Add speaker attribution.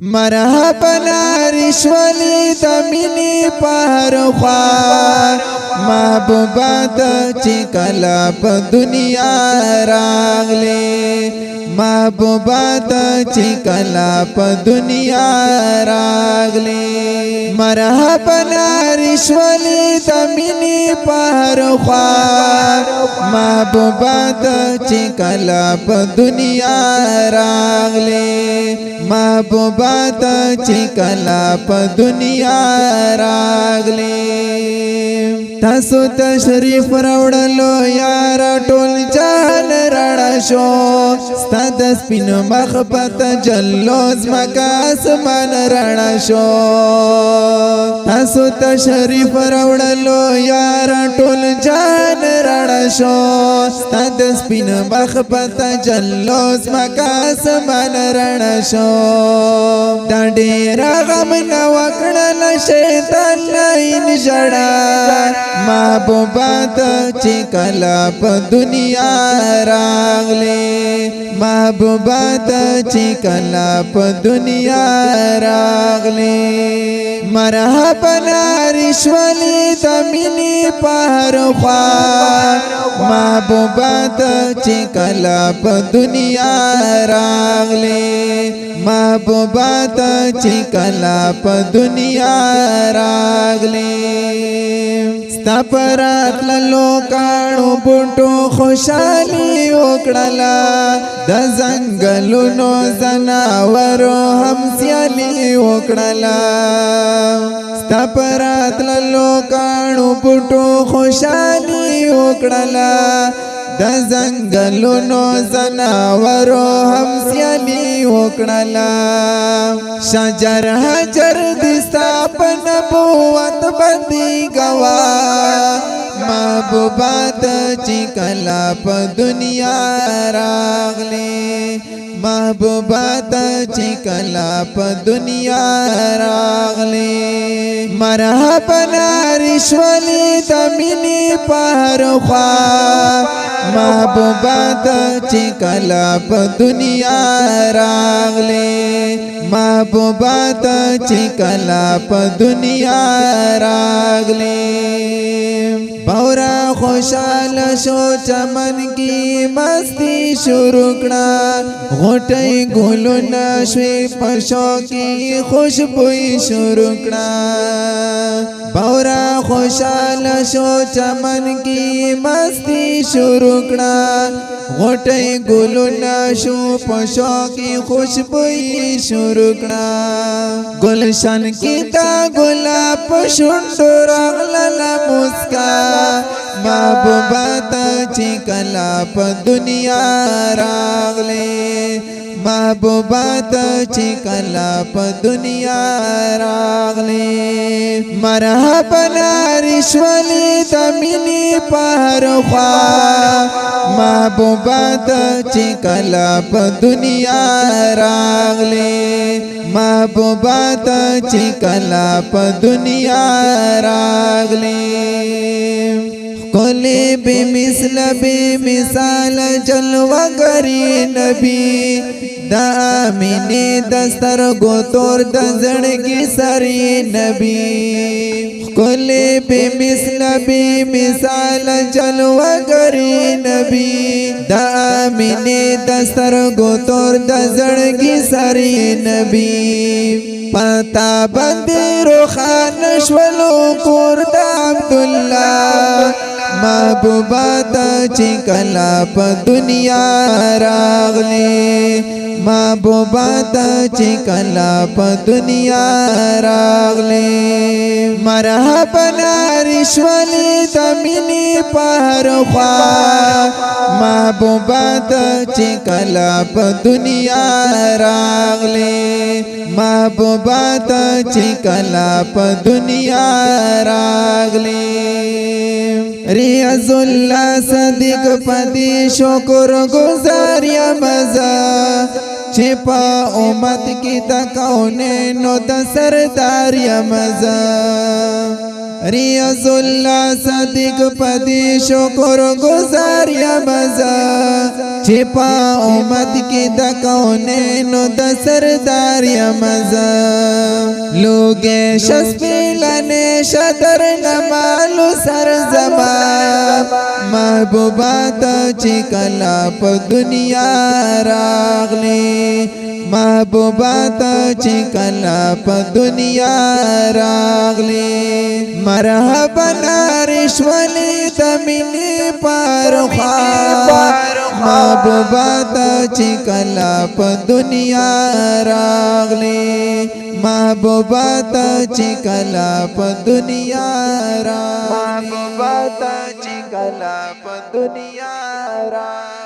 Speaker 1: مرحبا رشولی د مینې په هر خوا، محبوبا ته چې کله په دنیا راغلې، محبوبا ته چې کله په دنیا راغلې. مرحبا رشولی د مینې په هر خوا، محبوبا ته چې کله په دنیا راغلې، محبوبا ته چې کله په دنیا راغلې. تاسو تشریف راوړلو یار، ټول جهان راړه شو، ستا د سپین مخ په تجلو زمکه اسمان راړه شو. تاسو تشریف راوړلو یار، ټول جهان راړه شو، ستا د سپین مخ په تجلو زمکه اسمان راړه شو. دا ډېر غم نه وکړل شیطان لاین ژړا، محبوبا ته چې کله په دنیا راغلې، محبوبا ته چې کله په دنیا راغلې. مرحبا رشولی د مینې په هر خوا، محبوبا ته چې کله په دنیا راغلې، محبوبا ته چې کله په دنیا راغلې. ستا پراتللو کاڼو بوټو خوشحالي وکړله، د ځنګلونو ځناورو هم سیالي وکړله. ستا پراتللو کاڼو بوټو خوشحالي وکړله، د ځنګلونو ځناورو هم سیالي وکړله. شجر حجر دستا په نبوت باندې گوا، محبوبا ته چې کله په دنیا راغلې، محبوبا ته چې کله په دنیا راغلې. مرحبا رشولی د مینې په هر خوا، محبوبا ته چې کله په دنیا راغلې، محبوبا ته چې کله په دنیا راغلې. بورا خوشاله شو، چمن کی مستی شروع کړه، غټي ګلونه شوي پښو کی خوشبوئی شروع کړه. بورا خوشاله شو، چمن کی مستی شروع کړه، غټي ګلونه شو پښو کی خوشبوئی شروع کړه. گلشن کی دا ګلاب شونډو راغله مسکا، محبوبا ته چې کله په دنیا راغلې، محبوبا ته چې کله په دنیا راغلې. مرحبا رشولی د مینې په هر خوا، محبوبا ته چې کله په دنیا راغلې، محبوبا ته چې کله په دنیا راغلې. کلی بے مثل بے مثال جلوه ګری نبی، دا مینې د سترګو تور د زړګي سری نبی. کلی بے مثل بے مثال جلوه ګری نبی، دا مینې د سترګو تور د زړګي سری نبی. پتا باندې روخان شولو کور د عبدالله، محبوبا ته چې کله په دنیا راغلې، محبوبا ته چې کله په دنیا راغلې. مرحبا رشولی د مینې په هر خوا، محبوبا ته چې کله په دنیا راغلې، محبوبا ته چې کله په دنیا راغلې. ریاض الله صدیق پدی شکر گزار یا مزا، چې په امت کې د کونینو د سردار یم زه. ریاض الله صدیق پدې شکر گزار یم زه، چې په امت کې د کونینو د سردار یم زه. لوګې شسپیلنې شدر نمالو سر زما، محبوبا ته چې کلا په دنیا راغلی، محبوبا ته چې کلا په دنیا راغلی. مرحبا نارشولې د مینې پرخوا، محبوبا ته چې کلا په دنیا راغلی، محبوبا ته چې کلا په دنیا راغلی، محبوبا ته چې کلا په دنیا راغلی.